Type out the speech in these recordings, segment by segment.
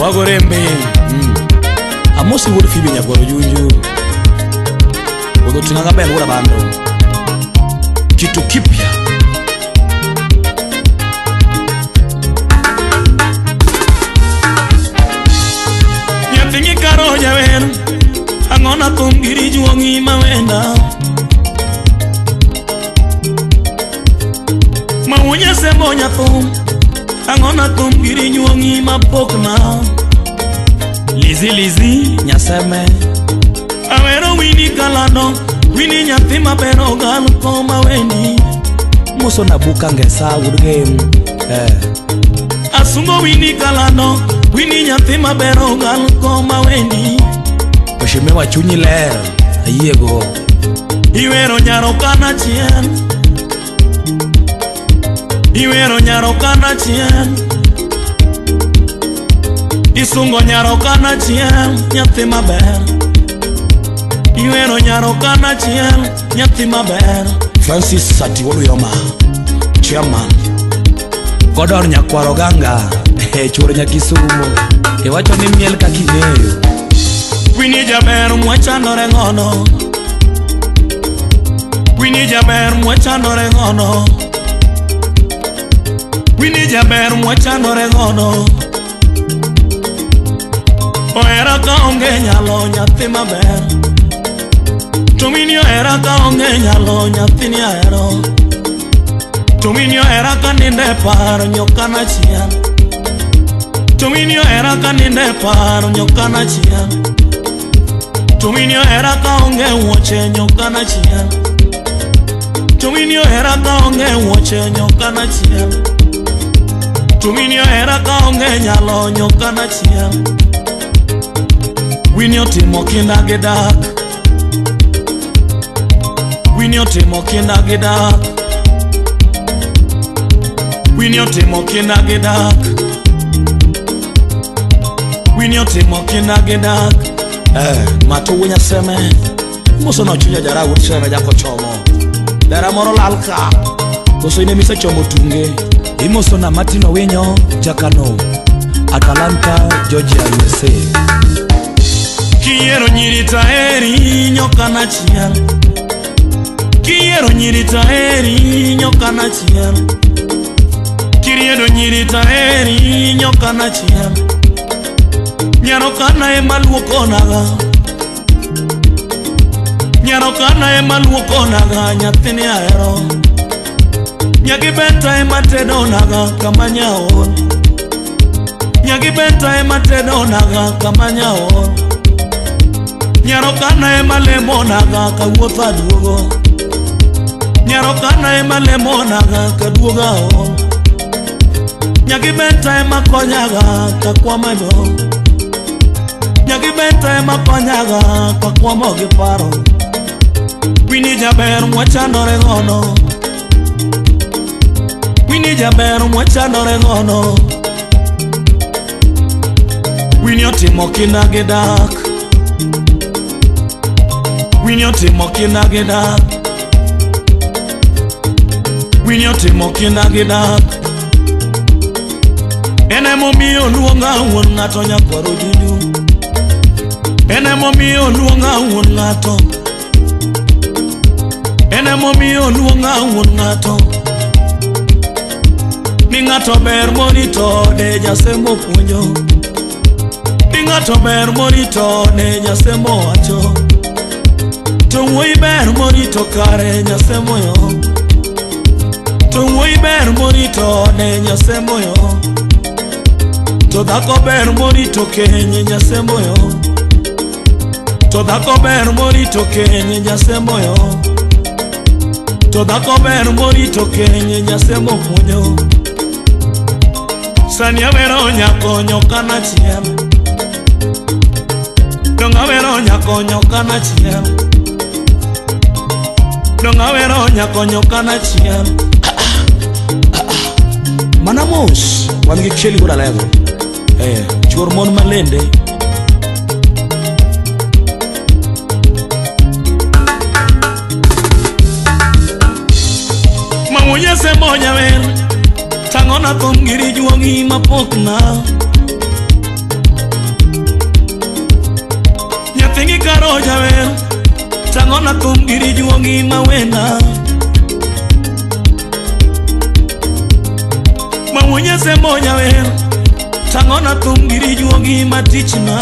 Ogorembe. Amosi wuod Fibi nyakwaro Junju. Odho ting'a gaber wuod Abando. Kitu kipya. Nyathi ng'ikaro jawer. Ang'ona thum giri juong'i mawenda. Mawunya sembo nyathum. Ang'ona thum giri juong'i mapokna. Lizi lizi nyaseme. Awero wini kalando. Wini nyathi maber ogal koma weni. Muso nabuka ngesa wuod gem. Asungo wini kalando. Wini nyathi maber ogal koma weni. Mheshimiwa chunyi ler, ayiego. Iwero nyaro kana chien. Iwero nyaro kana chien. Isungo nyaro kana chien, nyathi maber. Iwero nyaro kana chien, nyathi maber. Francis Sati Woluyoma, chairman. Godor nyakwaro ganga, chuor nyakisumo. Iwacho ni miel kaka ing'eyo. Winnie jaber mwachandore godo. Winnie jaber mwachandore godo. Winnie jaber mwachandore godo. Ohera ka onge nyalo nyathi maber. To Winnie ohera ka onge nyalo nyathini ahero. To Winnie ohera ka nindo e paro nyoka nachien. To Winnie ohera ka nindo e paro nyoka nachien. To Winnie ohera ka onge wuoche nyoka nachien. To Winnie ohera ka onge wuoche nyoka nachien. To Winnie ohera ka onge nyalo nyoka nachien. Winnie otimo kinda gi dak. Winnie otimo kinda gi dak. Winnie otimo kinda gi dak. Winnie otimo kinda gi dak. Mato wuo nyaseme. Muso no chunya jara wuod seme jako chomo. Dera moro lal ka. Koso in emisechomo tunge. Imoso na Martin Owinyo, Jakano, Atlanta, Georgia, USA. Kiyiero nyiri taheri nyoka nachiel. Kiyiero nyiri taheri nyoka nachiel. Kiriedo nyiri taheri nyoka nachiel. Nyaro kana ema luokonaga. Nyaro kana ema luokonaga nyathini ahero. Nyagi benta ema tedonaga kama nyaol. Nyagi benta ema tedonaga kama nyaol. Nyaro kana ema lemonaga kawuotho aduogo. Nyaro kana ema lemonaga kaduogo aol. Nyagi benta ema konyaga kakwamo e dho. Nyagi benta ema konyaga kakwamo gi paro. Winnie jaber mwachandore godo. Winnie jaber mwachandore godo. Winnie otimo kinda gi dak. Winnie otimo kinda gi dak. Winnie otimo kinda gi dak. En emomiyo oluonga wuon ng'ato nyakwaro Juju. En emomiyo oluonga wuon ng'ato. En emomiyo oluonga wuon ng'ato. Ni ng'ato ber morito ode jasembo puonjo. Ni ng'ato ber morito ode jasembo wacho. To wuoyi ber morito kare nyasembo yo. To wuoyi ber morito ode nyasembo yo. To dhako ber morito keny nyasembo yo. To dhako ber morito keny nyasembo yo. To dhako ber morito keny nyasembo puonjo. Sani awero nyako nyoka nachiel. Dong awero nyako nyoka nachiel. Dong awero nyako nyoka nachiel. Mana mos wan gi Kelly wuod Alego. Chuor mon malende. Mawunya sembo jawer. Tang'ona thum giri juogi mapokna. Katingi karo jawer tang'ona thum giri juogi mawena Mawuonye semo jawer tang'ona thum giri juogi matichna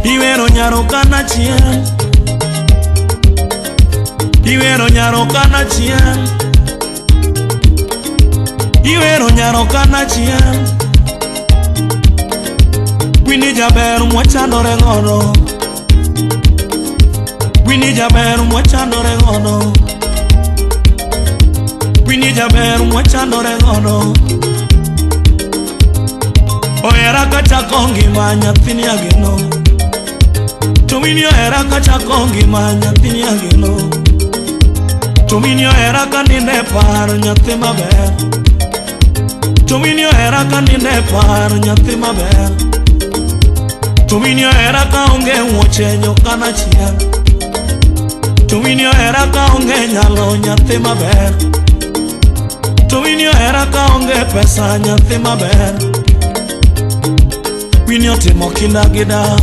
Iwero nyaro kana chiel Iwero nyaro kana chiel Iwero nyaro kana chiel Winnie jaber mwachandore godo Winnie jaber mwachandore godo Winnie jaber mwachandore godo Ohera kachako ngima nyathini ageno To Winnie ohera kachako ngima nyathini ageno To Winnie ohera kaninde par nyathi maber To Winnie ohera kaninde par nyathi maber To Winnie ohera kaonge wuoche nyoka nachiel To Winnie ohera kaonge nyalo nyathi maber To Winnie ohera kaonge pesa nyathi maber Winnie otimo kinda gi dak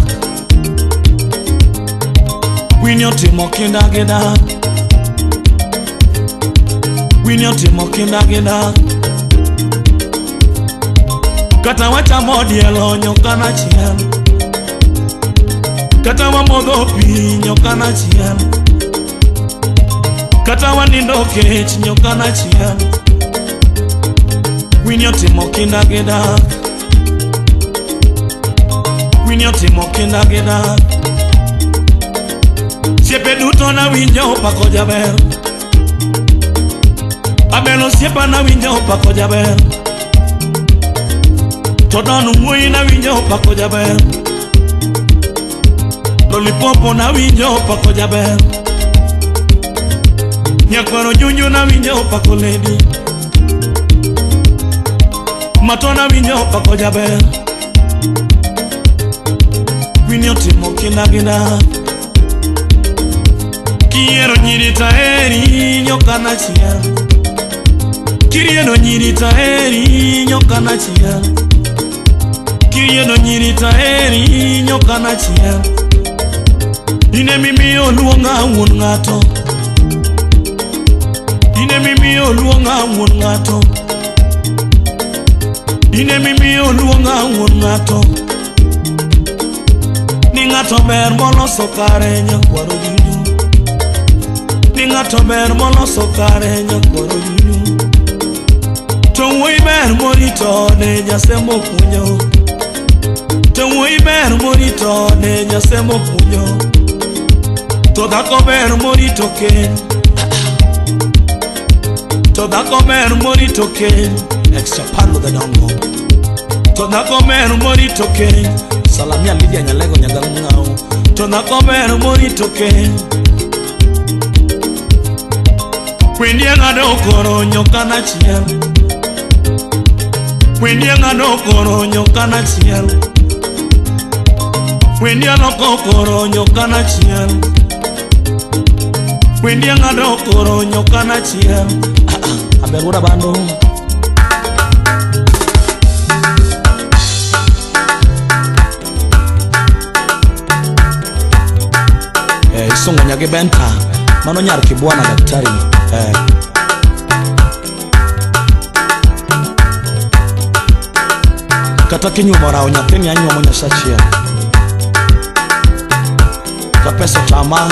Winnie otimo kinda gi dak Winnie otimo kinda gi dak Kata wachamo dielo nyoka nachiel Kata wamodho pi nyoka nachiel Kata wanindo kech nyoka nachiel Winnie otimo kinda gi dak Winnie otimo kinda gi dak Osiepe duto nawinjo pako jaber Abel osiepa nawinjo pako jaber To Don wuoyi nawinjo pako jaber Lolipopo nawinjo pako jaber Nyakwaro Junju nawinjo pako lady Mato nawinjo pako jaber Winnie otimo kinda gi dak Kiero nyiri taheri nyoka nachiel Kirieno nyiri taheri nyoka nachiel Kirieno nyiri taheri nyoka nachiel Ine mimiyo luonga wuon ng'ato Ine mimiyo luonga wuon ng'ato Ine mimiyo luonga wuon ng'ato Ni ng'ato ber moloso kare nyakwaro Junju Ni ng'ato ber moloso kare nyakwaro Junju To wuoyi ber morito ne jasembo puonjo To wuoyi ber morito ne jasembo puonjo To dhako ber morito keny To dhako ber morito keny Extra pando the dongo To dhako ber morito keny Salamia Lydia Nyalego Nyagalng'ao To dhako ber morito keny Winnie ng'ado koro nyoka nachiel Winnie ng'ado koro nyoka nachiel Winnie loko koro nyoka nachiel Winnie ng'ado koro nyoka nachiel Aber wuod Abando Isungo nyagi Benta mano nyar Kibwana daktari Kata kinyuomo rawo nyathini anyuomo Nyasachiel Ka pesa otama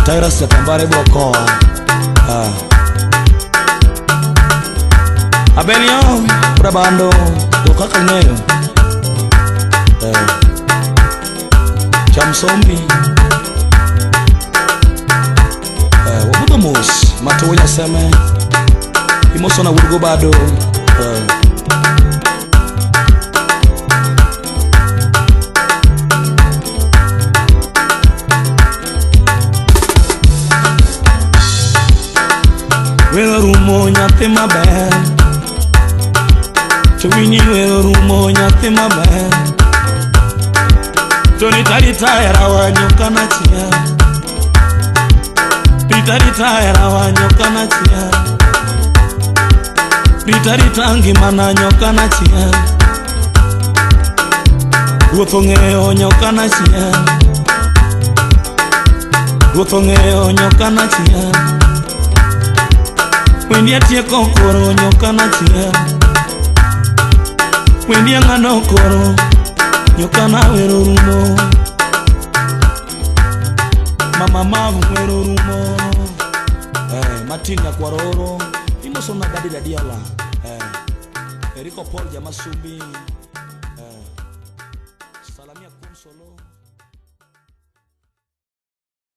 Tyrus Jakambare biro kowa Abelio wuod Abando go kaka ing'eyo Cham sombi Wabudho mos Matowo Nyaseme Imosona wuod Gobado Wero rumo nyathi maber To Winnie wero rumo nyathi maber To rita rita hera wa nyoka nachiel Rita rita hera wa nyoka nachiel Rita rita ngimana nyoka nachiel Ruoth ong'eyo nyoka nachiel. Ruoth ong'eyo nyoka nachiel. Wendi atieko koro nyoka nachiel. Wendi ang'ado koro nyoka nawero rumo. Mama mavu wero rumo. Martin Nyakwaroro imoso na dadi dadiola. Eriko Paul Jamasubi.